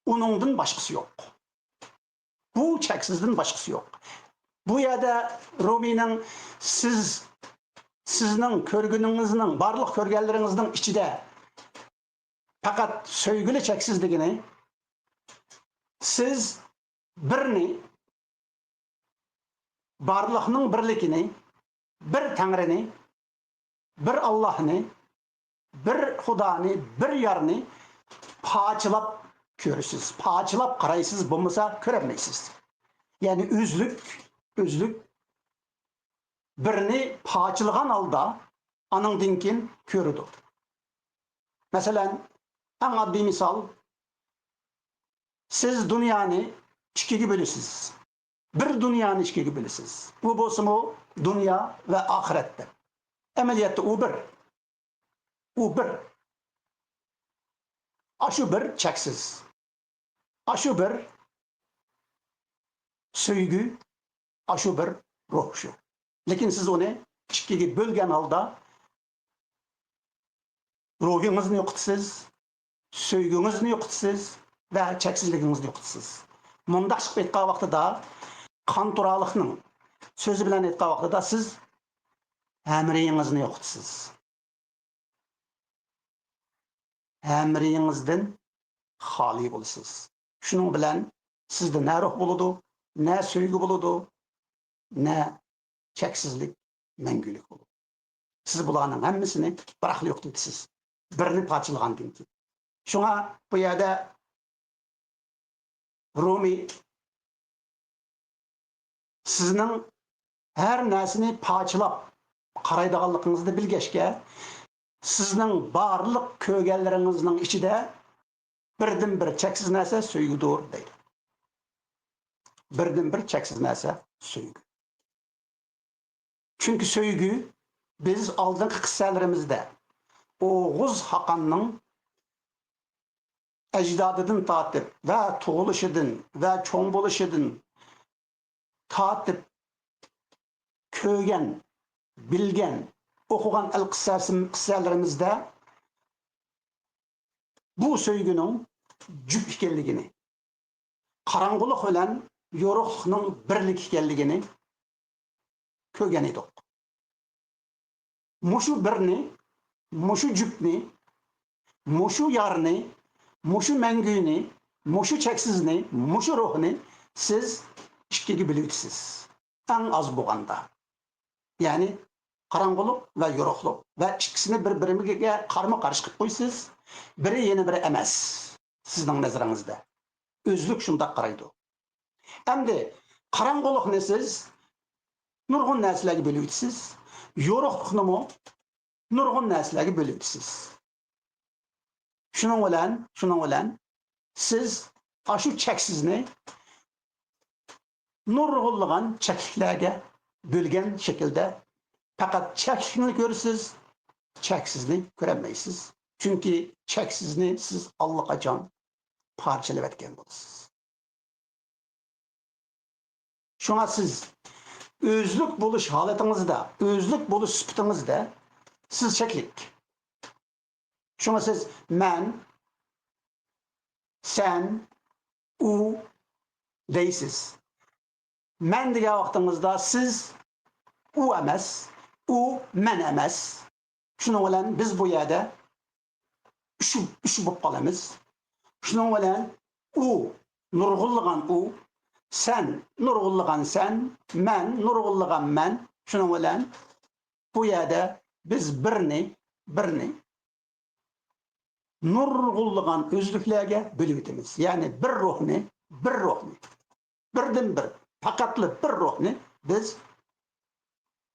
ئۇنىڭدىن باشقىسى يوق. بۇ چەكسىزدىن باشقىسى يوق. بۇ يەردە رۇمىنىڭ سىز، سىزنىڭ كۆرگىنىڭىزنىڭ، بارلىق كۆرگەنلىرىڭىزنىڭ ئىچىدە پەقەت سۆيگۈلا چەكسىز دېگىنى، سىز بىرنى، بارلىقنىڭ بىرلىكىنى، بىر تەڭرىنى، بىر ئاللاھنى، بىر خۇدانى، بىر يارنى پارچىلاپ كۆرىسىز، پارچىلاپ قارايسىز، بولمىسا كۆرەلمەيسىز. يەنى ئۆزلۈك، ئۆزلۈك بىرنى پارچىلىغان ھالدا ئانىڭدىن كېيىن كۆرىدۇ. مەسىلەن، ئەڭ ئاددىي مىسال، سىز دۇنيانى ئىككىگە بۆلىسىز. بىر دۇنيانى ئىككىگە بۆلىسىز. بۇ بولسىمۇ دۇنيا ۋە ئاخىرەت دەپ. ئەمەلىيەتتە ئۇ بىر. ئۇ بىر. ئاشۇ بىر چەكسىز. ئاشۇ بىر سۆيگۈ، ئاشۇ بىر روھ شۇ. لېكىن سىز ئۇنى ئىككىگە بۆلگەن ھالدا روھىڭىزنى يوقىتىسىز، سۆيگۈڭىزنى يوقىتىسىز ۋە چەكسىزلىكىڭىزنى يوقىتىسىز. مۇنداق قىلىپ ئېيتقان ۋاقتىدا، قانتۇرالىقنىڭ سۆزى بىلەن ئېيتقان ۋاقتىدا، سىز ھەمرىيىڭىزنى يوقىتىسىز. ھەمرىيىڭىزدىن خالىي بولىسىز. شۇنىڭ بىلەن سىزدە نە روھ بولىدۇ، نە سۆيگۈ بولىدۇ، نە چەكسىزلىك، مەڭگۈلۈك بولىدۇ. سىز بۇلارنىڭ ھەممىسىنى بىراقلا يوقىتىۋېتىسىز، بىرنى پارچىلىغاندىن كېيىن. شۇڭا بۇ يەردە رۇمى سىزنىڭ ھەر نەرسىنى پارچىلاپ قارايدىغانلىقىڭىزنى بىلگەچكە، سىزنىڭ بارلىق كۆرگەنلىرىڭىزنىڭ ئىچىدە بىردىنبىر چەكسىز نەرسە سۆيگۈدۇر دەيدۇ. بىردىنبىر چەكسىز نەرسە سۆيگۈ. چۈنكى سۆيگۈ، بىز ئالدىنقى قىسسەلىرىمىزدە ئوغۇز خاقاننىڭ ئەجدادىدىن تارتىپ ۋە تۇغۇلۇشىدىن ۋە چوڭ بولۇشىدىن تارتىپ كۆرگەن، بىلگەن، ئوقۇغان ئەلقىسسەسىم-، قىسسەلىرىمىزدە بۇ سۆيگۈنىڭ جۈپ ئىكەنلىكىنى، قاراڭغۇلۇق بىلەن يورۇقلۇقنىڭ بىرلىك ئىكەنلىكىنى كۆرگەن ئىدۇق. مۇشۇ بىرنى، مۇشۇ جۈپنى، مۇشۇ يارنى، مۇشۇ مەڭگۈنى، مۇشۇ چەكسىزنى، مۇشۇ روھنى سىز ئىككىگە بۆلۈۋېتىسىز. ئەڭ ئاز بولغاندا. يەنى قاراڭغۇلۇق ۋە يورۇقلۇق ۋە ئىككىسىنى بىر-بىرىگە قارمۇ-قارشى قىلىپ قويىسىز. بىرى يەنە بىرى ئەمەس. سىزنىڭ نەزىرىڭىزدە ئۆزلۈك شۇنداق قارايدۇ. ئەمدى قاراڭغۇلۇقنى سىز نۇرغۇن نەرسىلەرگە بۆلۈۋېتىسىز، يورۇقلۇقنىمۇ نۇرغۇن نەرسىلەرگە بۆلۈۋېتىسىز. شۇنىڭ بىلەن، شۇنىڭ بىلەن سىز ئاشۇ چەكسىزنى نۇرغۇنلىغان چەكلىكلەرگە بۆلگەن شەكىلدە پەقەت چەكلىكنى كۆرىسىز، چەكسىزنى كۆرەلمەيسىز. چۈنكى چەكسىزنى سىز ئاللىقاچان پارچىلىۋەتكەن بولىسىز. شۇڭا سىز ئۆزلۈك بولۇش ھالىتىڭىزدە، ئۆزلۈك بولۇش سۈپىتىڭىزدە سىز چەكلىك. شۇڭا سىز مەن، سەن، ئۇ دەيسىز. مەن دېگەن ۋاقتىڭىزدا سىز ئۇ ئەمەس، ئۇ مەن ئەمەس. شۇنىڭ بىلەن بىز بۇ يەردە ئۈچ، ئۈچ بولۇپ قالىمىز. شۇنىڭ بىلەن ئۇ، نۇرغۇنلىغان ئۇ، سەن، نۇرغۇنلىغان سەن، مەن، نۇرغۇنلىغان مەن. شۇنىڭ بىلەن بۇ يەردە بىز بىرنى، بىرنى نۇرغۇنلىغان ئۆزلۈكلەرگە بۆلۈۋېتىمىز. يەنى بىر روھنى، بىر روھنى، بىردىنبىر، پەقەتلا بىر روھنى بىز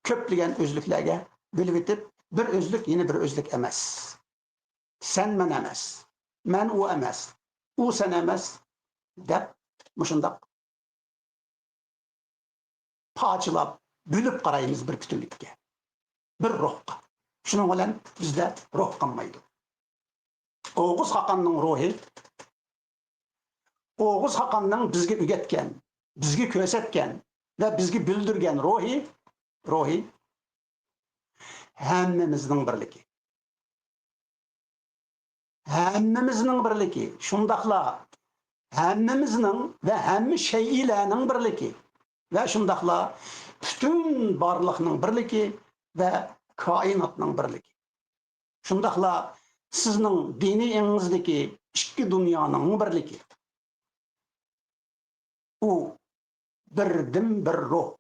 كۆپلىگەن ئۆزلۈكلەرگە بۆلۈۋېتىپ، بىر ئۆزلۈك يەنە بىر ئۆزلۈك ئەمەس. سەن مەن ئەمەس، مەن ئۇ ئەمەس، ئۇ سەن ئەمەس دەپ مۇشۇنداق پارچىلاپ، بۆلۈپ قارايمىز بىر پۈتۈنلۈككە، بىر روھقا. شۇنىڭ بىلەن بىزدە روھ قالمايدۇ. ئوغۇز خاقاننىڭ روھى، ئوغۇز خاقاننىڭ بىزگە ئۆگەتكەن، بىزگە كۆرسەتكەن ۋە بىزگە بىلدۈرگەن روھى، روھى ھەممىمىزنىڭ بىرلىكى. ھەممىمىزنىڭ بىرلىكى، شۇنداقلا ھەممىمىزنىڭ ۋە ھەممە شەيئىلەرنىڭ بىرلىكى ۋە شۇنداقلا پۈتۈن بارلىقنىڭ بىرلىكى ۋە كائىناتنىڭ بىرلىكى. شۇنداقلا سىزنىڭ دىنىي ئېڭىڭىزدىكى ئىككى دۇنيانىڭ بىرلىكى. ئۇ بىردىنبىر روھ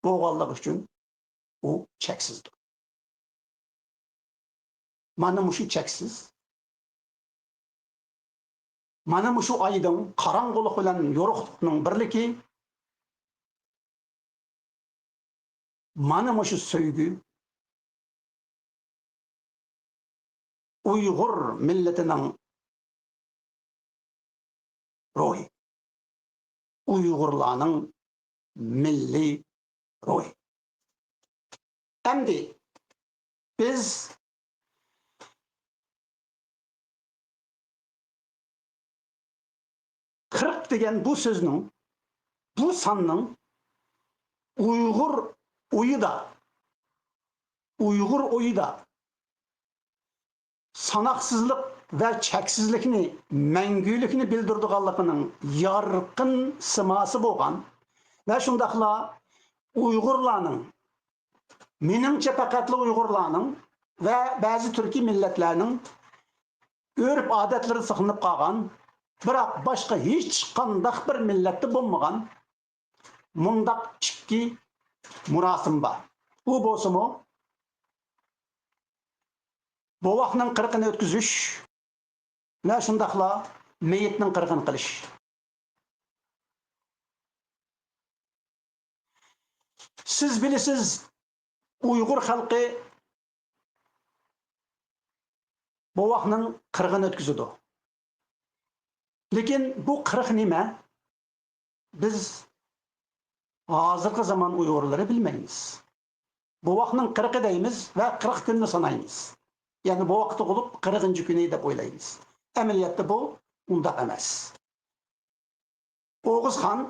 بولغانلىقى ئۈچۈن ئۇ چەكسىزدۇر. مانا مۇشۇ چەكسىز، مانا مۇشۇ ئايدىڭ، قاراڭغۇلۇق بىلەن يورۇقلۇقنىڭ بىرلىكى، مانا مۇشۇ سۆيگۈ ئۇيغۇر مىللىتىنىڭ روھى، ئۇيغۇرلارنىڭ مىللىي روھى. ئەمدى بىز قىرىق دېگەن بۇ سۆزنىڭ، بۇ ساننىڭ ئۇيغۇر ئويىدا، ئۇيغۇر ئويىدا ساناقسىزلىق ۋە چەكسىزلىكنى، مەڭگۈلۈكنى بىلدۈرىدىغانلىقىنىڭ يارقىن سىماسى بولغان ۋە شۇنداقلا ئۇيغۇرلارنىڭ، مېنىڭچە پەقەتلا ئۇيغۇرلارنىڭ ۋە بەزى تۈركىي مىللەتلەرنىڭ ئۆرپ-ئادەتلىرىدە ساقلىنىپ قالغان، بىراق باشقا ھېچقانداق بىر مىللەتتە بولمىغان مۇنداق ئىككى مۇراسىم بار. ئۇ بولسىمۇ بوۋاقنىڭ قىرىقىنى ئۆتكۈزۈش ۋە شۇنداقلا مېيىتنىڭ قىرىقىنى قىلىش. سىز بىلىسىز، ئۇيغۇر خەلقى بوۋاقنىڭ قىرىقىنى ئۆتكۈزىدۇ. لېكىن بۇ قىرىق نېمە؟ بىز ھازىرقى زامان ئۇيغۇرلىرى بىلمەيمىز. بوۋاقنىڭ قىرىقى دەيمىز ۋە قىرىق كۈننى سانايمىز. يەنى بوۋاق تۇغۇلۇپ قىرىقىنچى كۈنى دەپ ئويلايمىز. ئەمەلىيەتتە بۇ ئۇنداق ئەمەس. ئوغۇزخان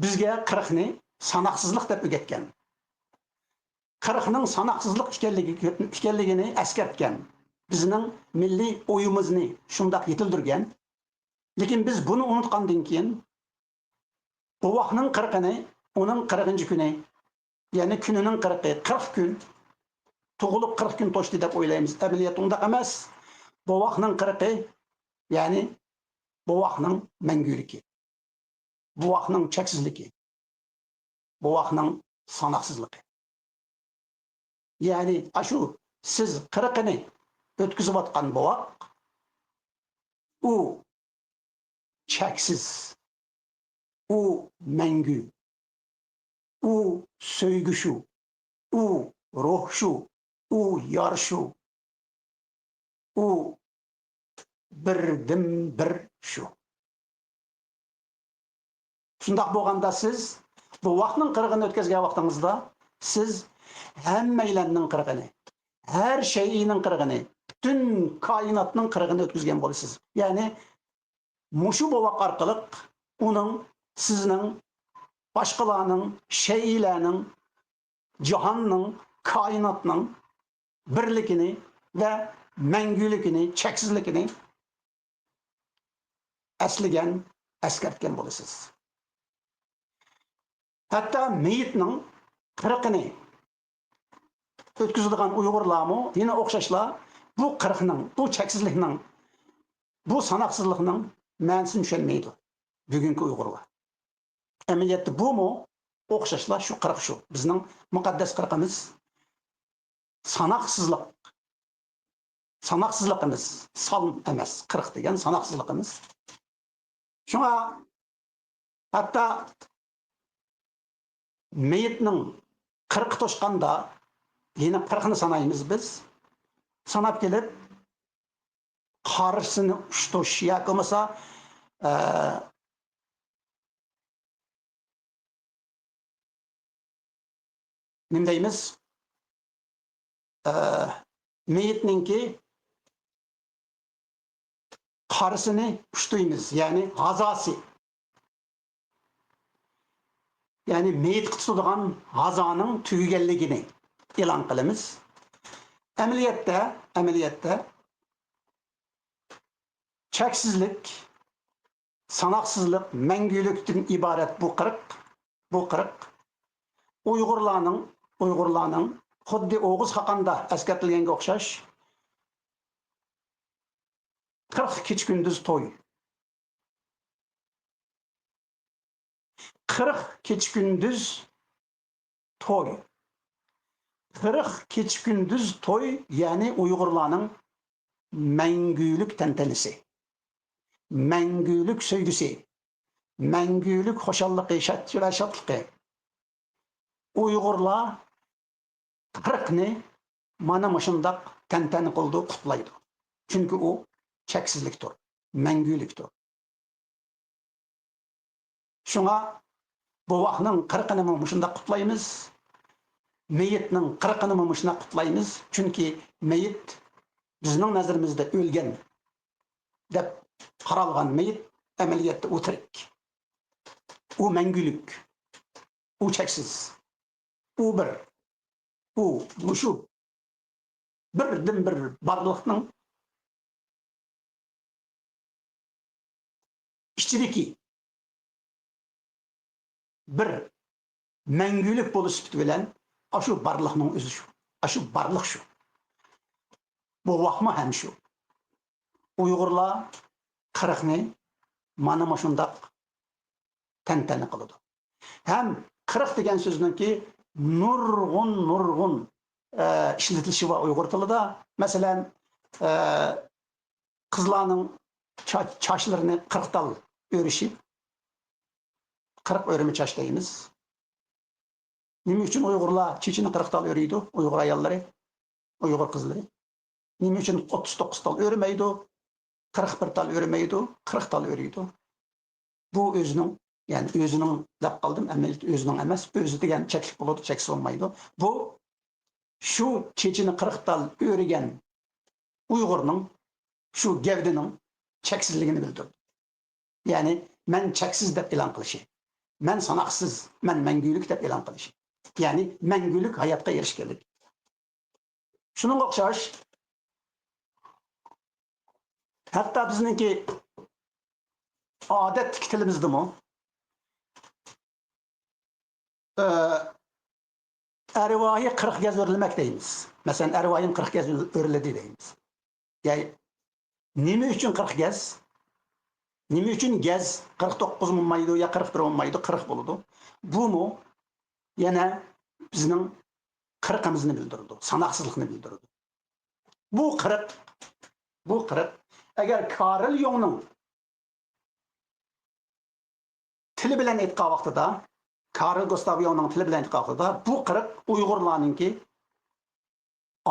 بىزگە قىرىقنى ساناقسىزلىق دەپ ئۆگەتكەن. قىرىقنىڭ ساناقسىزلىق ئىكەنلىكى، ئىكەنلىكىنى ئەسكەرتكەن. بىزنىڭ مىللىي ئويىمىزنى شۇنداق يېتىلدۈرگەن. لېكىن بىز بۇنى ئۇنتۇققاندىن كېيىن، بوۋاقنىڭ قىرىقىنى، ئۇنىڭ قىرىقىنچى كۈنى، يەنى كۈنىنىڭ قىرىقى، قىرىق كۈن، تۇغۇلۇپ قىرىق كۈن توشتى دەپ ئويلايمىز. ئەمەلىيەتتە ئۇنداق ئەمەس. بوۋاقنىڭ قىرىقى، يەنى بوۋاقنىڭ مەڭگۈلۈكى، بوۋاقنىڭ چەكسىزلىكى، بوۋاقنىڭ ساناقسىزلىقى. يەنى ئاشۇ سىز قىرىقىنى ئۆتكۈزۈۋاتقان بوۋاق، ئۇ چەكسىز، ئۇ مەڭگۈ، ئۇ سۆيگۈ شۇ، ئۇ روھ شۇ، ئۇ يار شۇ، ئۇ بىردىنبىر شۇ. شۇنداق بولغاندا سىز بوۋاقنىڭ قىرىقىنى ئۆتكۈزگەن ۋاقتىڭىزدا سىز ھەممەيلەننىڭ قىرىقىنى، ھەر شەيئىنىڭ قىرىقىنى، پۈتۈن كائىناتنىڭ قىرىقىنى ئۆتكۈزگەن بولىسىز. يەنى مۇشۇ بوۋاق ئارقىلىق ئۇنىڭ، سىزنىڭ، باشقىلارنىڭ، شەيئىلەرنىڭ، جاھاننىڭ، كائىناتنىڭ بىرلىكىنى ۋە مەڭگۈلۈكىنى، چەكسىزلىكىنى ئەسلىگەن، ئەسكەرتكەن بولىسىز. ھەتتا مېيىتنىڭ قىرىقىنى ئۆتكۈزىدىغان ئۇيغۇرلارمۇ يەنە ئوخشاشلا بۇ قىرىقنىڭ، بۇ چەكسىزلىكنىڭ، بۇ ساناقسىزلىقنىڭ مەنىسىنى چۈشەنمەيدۇ بۈگۈنكى ئۇيغۇرلار. ئەمەلىيەتتە بۇمۇ ئوخشاشلا شۇ قىرىق شۇ. بىزنىڭ مۇقەددەس قىرىقىمىز ساناقسىزلىق. ساناقسىزلىقىمىز، سان ئەمەس، قىرىق دېگەن ساناقسىزلىقىمىز. شۇڭا ھەتتا مېيىتنىڭ قىرىقى توشقاندا، يەنە قىرىقنى سانايمىز بىز. ساناپ كېلىپ، قارىسىنى ئۇشتۇش ياكى بولمىسا، ئە، نېمە دەيمىز؟ ئە، مېيىتنىڭكى قارىسىنى ئۇشتۇيمىز، يەنى ھازاسى. يەنى مېيىتقا تۇتىدىغان ھازانىڭ تۈگىگەنلىكىنى ئېلان قىلىمىز. ئەمەلىيەتتە، ئەمەلىيەتتە چەكسىزلىك، ساناقسىزلىق، مەڭگۈلۈكتىن ئىبارەت بۇ قىرىق، بۇ قىرىق ئۇيغۇرلارنىڭ، ئۇيغۇرلارنىڭ خۇددى ئوغۇز خاقاندا ئەسكەرتىلگەنگە ئوخشاش، قىرىق كېچە-كۈندۈز توي. قىرىق كېچە-كۈندۈز توي. قىرىق كېچە-كۈندۈز توي، يەنى ئۇيغۇرلارنىڭ مەڭگۈلۈك تەنتەنىسى، مەڭگۈلۈك سۆيگۈسى، مەڭگۈلۈك خۇشاللىقى، شاد-، شادلىقى. ئۇيغۇرلار قىرىقنى مانا مۇشۇنداق تەنتەنە قىلىدۇ، قۇتلايدۇ. چۈنكى ئۇ چەكسىزلىكتۇر، مەڭگۈلۈكتۇر. شۇڭا بوۋاقنىڭ قىرىقىنىمۇ مۇشۇنداق قۇتلايمىز، مېيىتنىڭ قىرىقىنىمۇ مۇشۇنداق قۇتلايمىز. چۈنكى مېيىت بىزنىڭ نەزىرىمىزدە ئۆلگەن دەپ قارالغان مېيىت ئەمەلىيەتتە ئۇ تىرىك. ئۇ مەڭگۈلۈك. ئۇ چەكسىز. ئۇ بىر. ئۇ مۇشۇ بىردىنبىر بارلىقنىڭ ئىچىدىكى بىر مەڭگۈلۈك بولۇش سۈپىتى بىلەن ئاشۇ بارلىقنىڭ ئۆزى شۇ. ئاشۇ بارلىق شۇ. بوۋاقمۇ ھەم شۇ. ئۇيغۇرلار قىرىقنى مانا مۇشۇنداق تەنتەنە قىلىدۇ. ھەم قىرىق دېگەن سۆزنىڭكى نۇرغۇن، نۇرغۇن، ئە، ئىشلىتىلىشى بار ئۇيغۇر تىلىدا. مەسىلەن، ئە، قىزلارنىڭ چا-، چاچلىرىنى قىرىق تال ئۆرۈشى. قىرىق ئۆرمە چاچ دەيمىز. نېمە ئۈچۈن ئۇيغۇرلار چېچىنى قىرىق تال ئۆرۈيدۇ؟ ئۇيغۇر ئاياللىرى، ئۇيغۇر قىزلىرى. نېمە ئۈچۈن ئوتتۇز توققۇز تال ئۆرمەيدۇ؟ قىرىق بىر تال ئۆرمەيدۇ، قىرىق تال ئۆرۈيدۇ. بۇ ئۆزىنىڭ، يەنى ئۆزىنىڭ دەپ قالدىم، ئەمەلىيەتتە ئۆزىنىڭ ئەمەس، ئۆزى دېگەن چەكلىك بولىدۇ، چەكسىز بولمايدۇ. بۇ شۇ چېچىنى قىرىق تال ئۆرىگەن ئۇيغۇرنىڭ شۇ گەۋدىنىڭ چەكسىزلىكىنى بىلدۈرىدۇ. يەنى مەن چەكسىز دەپ ئېلان قىلىشى، مەن ساناقسىز، مەن مەڭگۈلۈك دەپ ئېلان قىلىشى، يەنى مەڭگۈلۈك ھاياتقا ئېرىشكەنلىك. شۇنىڭغا ئوخشاش، ھەتتا بىزنىڭكى ئادەتتىكى تىلىمىزدىمۇ، ئە، ئەرۋاھى قىرىق گەز ئۆرلىمەك دەيمىز. مەسىلەن، ئەرۋاھىم قىرىق گەز ئۆرلىدى دەيمىز. يا نېمە ئۈچۈن قىرىق گەز؟ نېمە ئۈچۈن گەز قىرىق توققۇز بولمايدۇ يا قىرىق بىر بولمايدۇ، قىرىق بولىدۇ؟ بۇمۇ يەنە بىزنىڭ قىرىقىمىزنى بىلدۈرىدۇ، ساناقسىزلىقنى بىلدۈرىدۇ. بۇ قىرىق، بۇ قىرىق، ئەگەر كارل يۇڭنىڭ تىلى بىلەن ئېيتقان ۋاقتىدا، كارل گۇستاۋ يۇڭنىڭ تىلى بىلەن ئېيتقان ۋاقتىدا، بۇ قىرىق ئۇيغۇرلارنىڭكى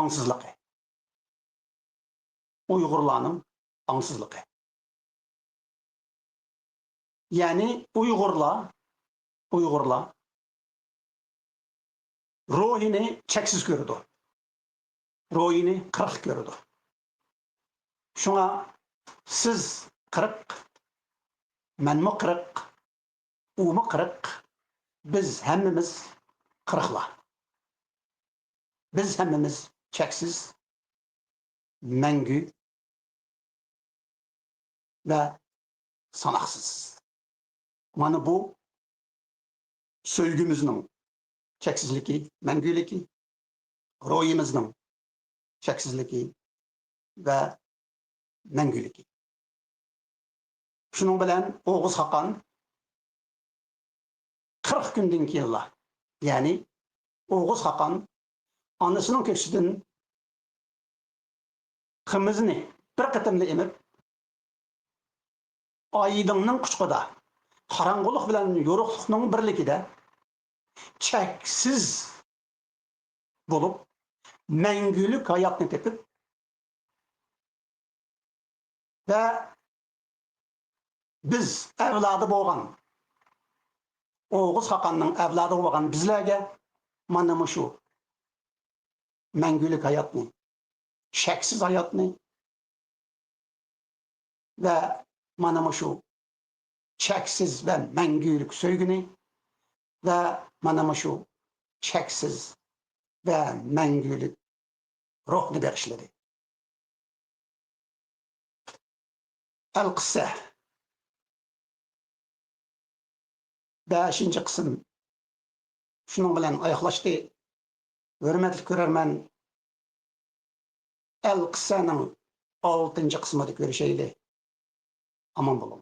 ئاڭسىزلىقى. ئۇيغۇرلارنىڭ ئاڭسىزلىقى. يەنى ئۇيغۇرلار، ئۇيغۇرلار روھىنى چەكسىز كۆرىدۇ. روھىنى قىرىق كۆرىدۇ. شۇڭا سىز قىرىق، مەنمۇ قىرىق، ئۇمۇ قىرىق، بىز ھەممىمىز قىرىقلا. بىز ھەممىمىز چەكسىز، مەڭگۈ ۋە ساناقسىز. مانا بۇ سۆيگۈمىزنىڭ چەكسىزلىكى، مەڭگۈلۈكى، روھىمىزنىڭ چەكسىزلىكى ۋە مەڭگۈلۈكى. شۇنىڭ بىلەن ئوغۇز خاقان قىرىق كۈندىن كېيىنلا، يەنى ئوغۇز خاقان ئانىسىنىڭ كۆكسىدىن قىمىزنى بىر قېتىملا ئېمىپ، ئايدىڭنىڭ قۇچىقىدا، قاراڭغۇلۇق بىلەن يورۇقلۇقنىڭ بىرلىكىدە چەكسىز بولۇپ، مەڭگۈلۈك ھاياتنى تېپىپ ۋە بىز ئەۋلادى بولغان، ئوغۇز خاقاننىڭ ئەۋلادى بولغان بىزلەرگە مانا مۇشۇ مەڭگۈلۈك ھاياتنى، چەكسىز ھاياتنى ۋە مانا مۇشۇ چەكسىز ۋە مەڭگۈلۈك سۆيگۈنى ۋە مانا مۇشۇ چەكسىز ۋە مەڭگۈلۈك روھنى بېغىشلىدى. ئەلقىسسە، بەشىنچى قىسىم شۇنىڭ بىلەن ئاياغلاشتى. ھۆرمەتلىك كۆرەرمەن، ئەلقىسسەنىڭ ئالتىنچى قىسمىدا كۆرۈشەيلى. ئامان بولۇڭ.